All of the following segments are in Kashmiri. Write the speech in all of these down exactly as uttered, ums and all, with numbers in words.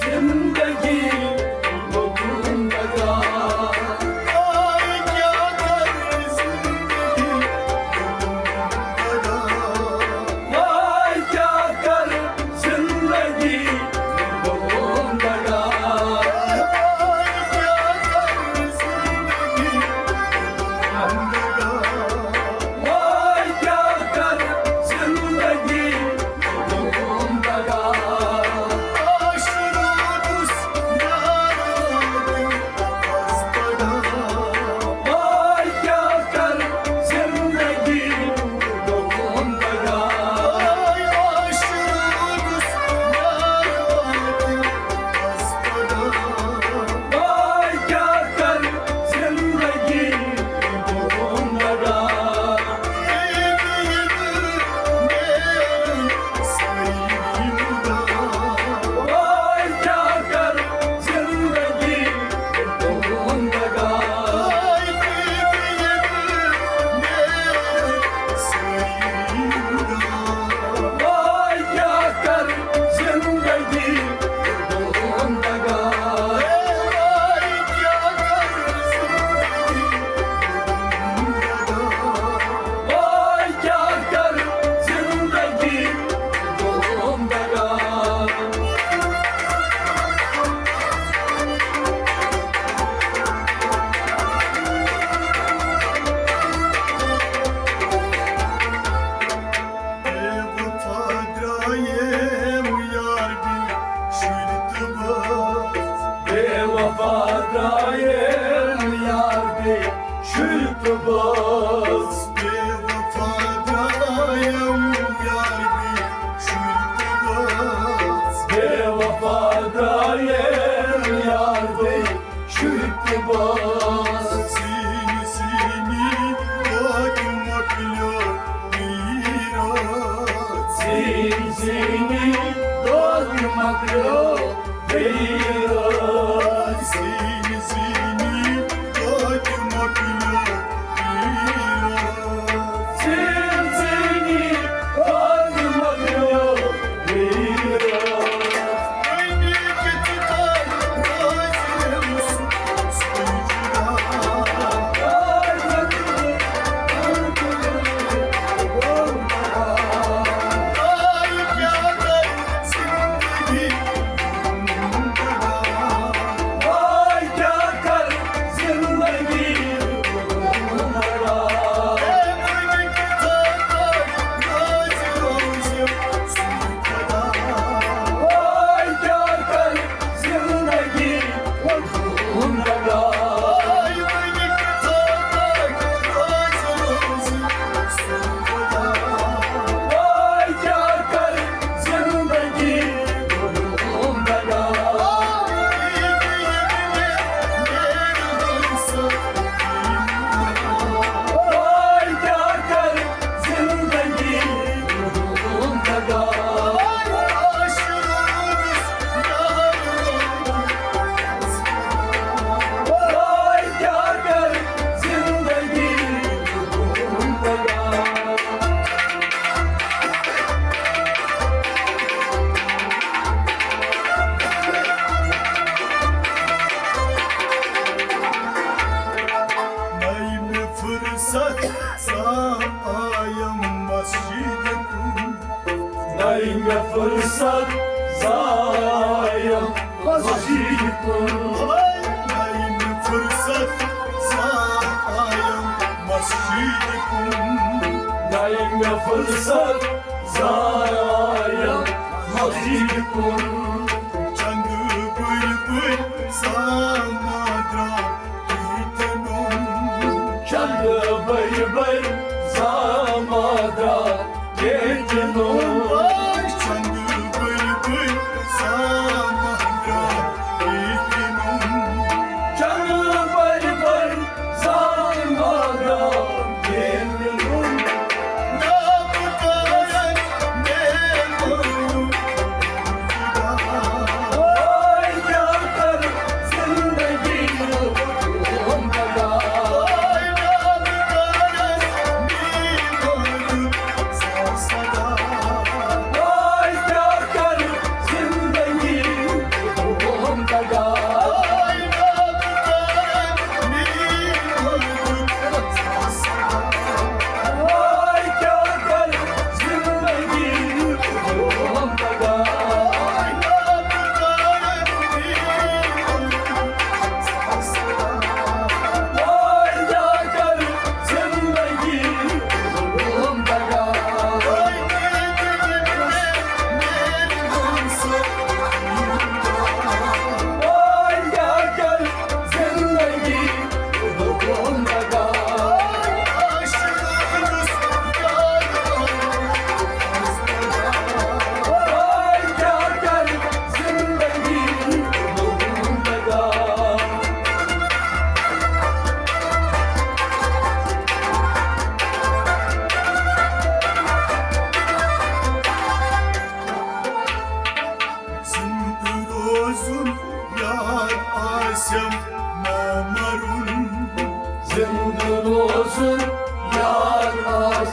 زندگی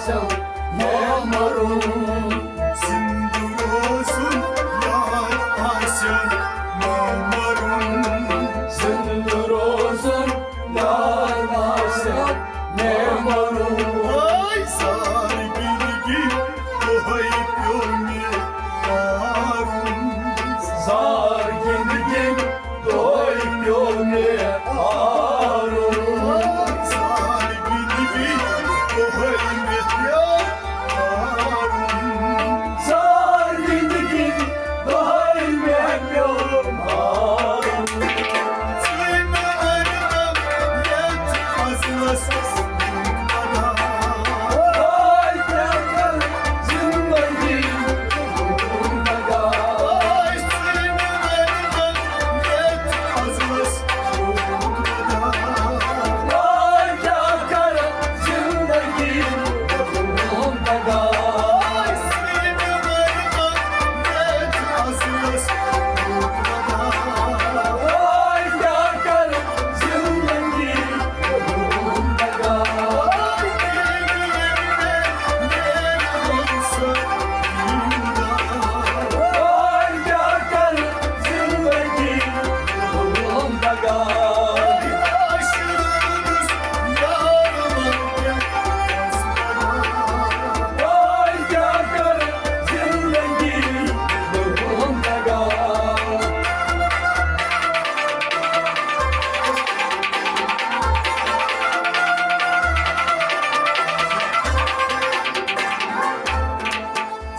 مےٚ مَرُن۔ زِنٛدٕ روزُن یار آسٮ۪م مےٚ مَرُن۔ زِنٛدٕ روزُن یار آسٮ۪م مےٚ مَرُن۔ آے زار گِنٛدگی دۄہَے پیوٚو مےٚ ہارُن۔ زار گِنٛدگی دۄہَے پیوٚو مےٚ ہارُن۔ زار گِنٛدگی دۄہَے مےٚ پیوٚو ہارُن۔ زار گِنٛدگی دۄہَے مےٚ پیوٚو ہارُن۔ ژٕے مےٚ أنۍ یَتھ فضلَس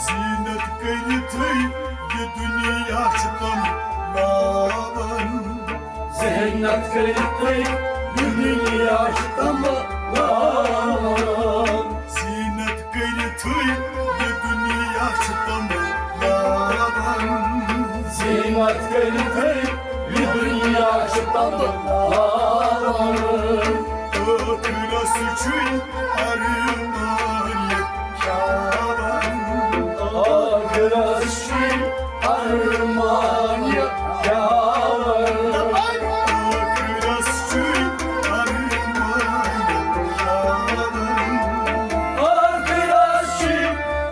زینت کٔرِتھٕے یہِ دُنیا چھِ تِم لاوان۔ زینت کٔرِتھٕے یہِ دُنیا چھِ تِم لاوان۔ زینت کٔرِتھٕے یہِ دُنیا چھِ تِم لاوان۔ زینت کٔرِتھٕے یہِ دُنیا چھِ تِم لاوان۔ ٲخرس چھُے ارمان کھیاوان۔ ٲخرس چھُے ارمان کھیاوان۔ ٲخرس چھُے ارمان کھیاوان۔ ٲخرس چھُے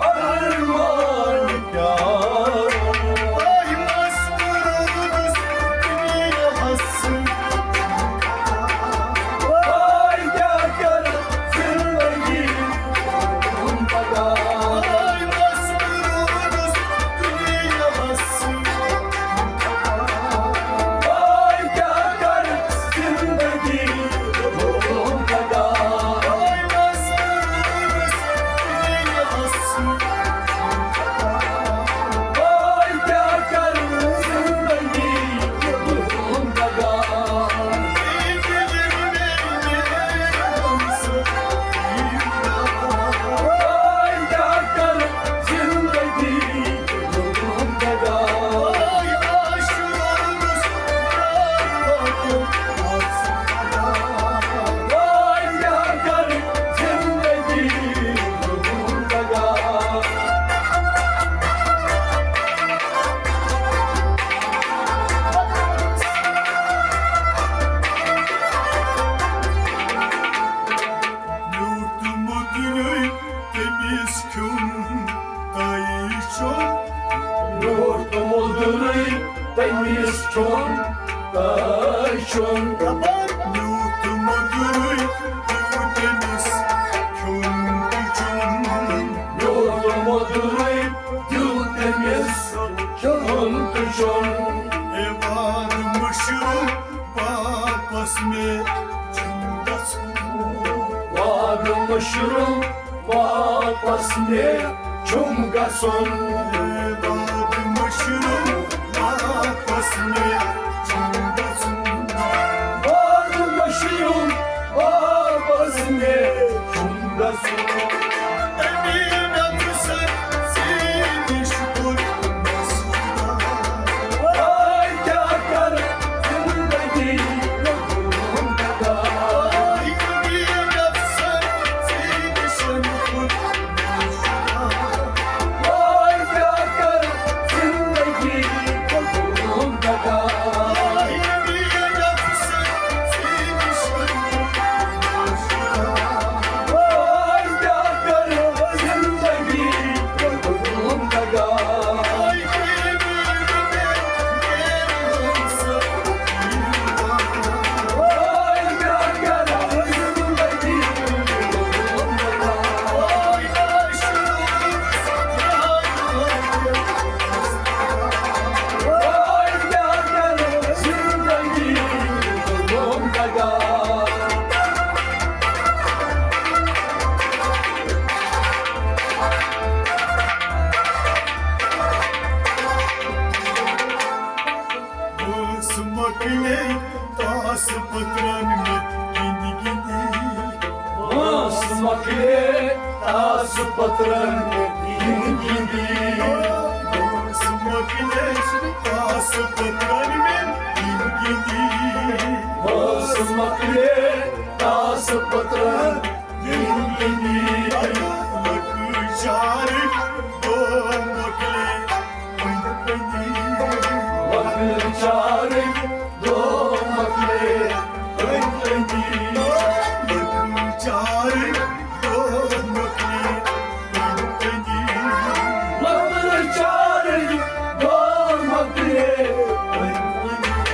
ارمان کھیاوان۔ آے مست روٗدُس دُنیاہس میوٗٹھ تہٕ مٔدرٕے تٔمِس کھیوٚن تہٕ چیوٚن۔ میوٗٹھ تہٕ مٔدرٕے تٔمِس کھیوٚن تہٕ چیوٚن۔ میوٗٹھ تہٕ مٔدرٕے دیُت تٔمِس کھیوٚن تہٕ چیوٚن۔ میوٗٹھ تہٕ مٔدرٕے دیُت تٔمِس کھیوٚن تہٕ چیوٚن۔ اے وعدٕ مٔشرو واپس مےٚ چھُم گژھُن۔ وعدٕ مٔشرو واپس مےٚ چھُم گژھُن۔ اے وعدٕ مٔشرو واپس مےٚ چھُم گژھُن۔ وعدٕ مٔشرو واپس مےٚ چھُم گژھُن۔ اَمی نفسن ژےٚ نِش کوٚر مےٚ سُہ جُدا۔ آے کیٛاہ کَرٕ زِندگی ہُنٛد دَگا۔ آے اَمی نفسن ژےٚ نِش کوٚر مےٚ سُہ جُدا۔ آے کیٛاہ کَرٕ زِندگی ہُنٛد دَگا۔ آے پترن یِم گِنٛدی۔ بہٕ اوسُس مۄکلیس، آسہٕ پترن مےٚ یِم گِنٛدی۔ بہٕ اوسُس مۄکلیس، آسہٕ پترن یِم گِنٛدی۔ لۄکٕٹۍ چارٕکۍ دۄہ مۄکلے، وۄنۍ گِنٛدی۔ لۄکٕٹۍ چارٕکۍ دۄہ مۄکلے، وۄنۍ گِنٛدی۔ لۄکٕٹۍ چارٕکۍ دۄہ مۄکلے، وۄنۍ گِنٛدی۔ لۄکٕٹۍ چارٕکۍ دۄہ مۄکلے، وۄنۍ گِنٛدی۔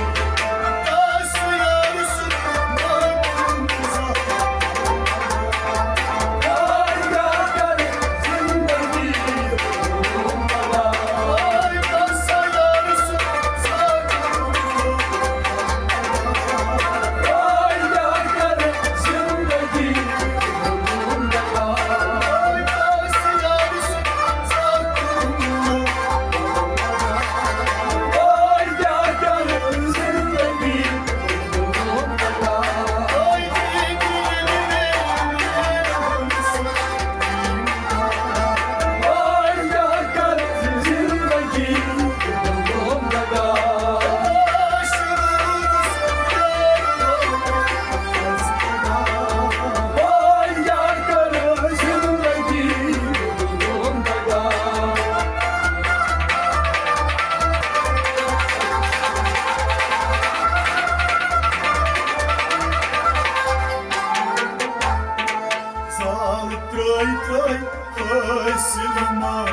زال ترٛٲے ترٛٲے حٲصِل ما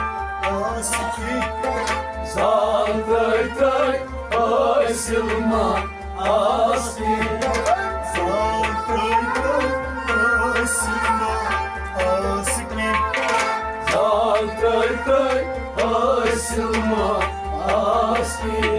آسہِ کینٛہہ۔ زال ترٛٲے ترٛٲے حٲصِل ما آسہِ کینٛہہ۔ زال ترٛٲے ترٛٲے حٲصِل ما آسہِ کینٛہہ۔ زال ترٛٲے ترٛٲے حٲصِل ما آسہِ کینٛہہ۔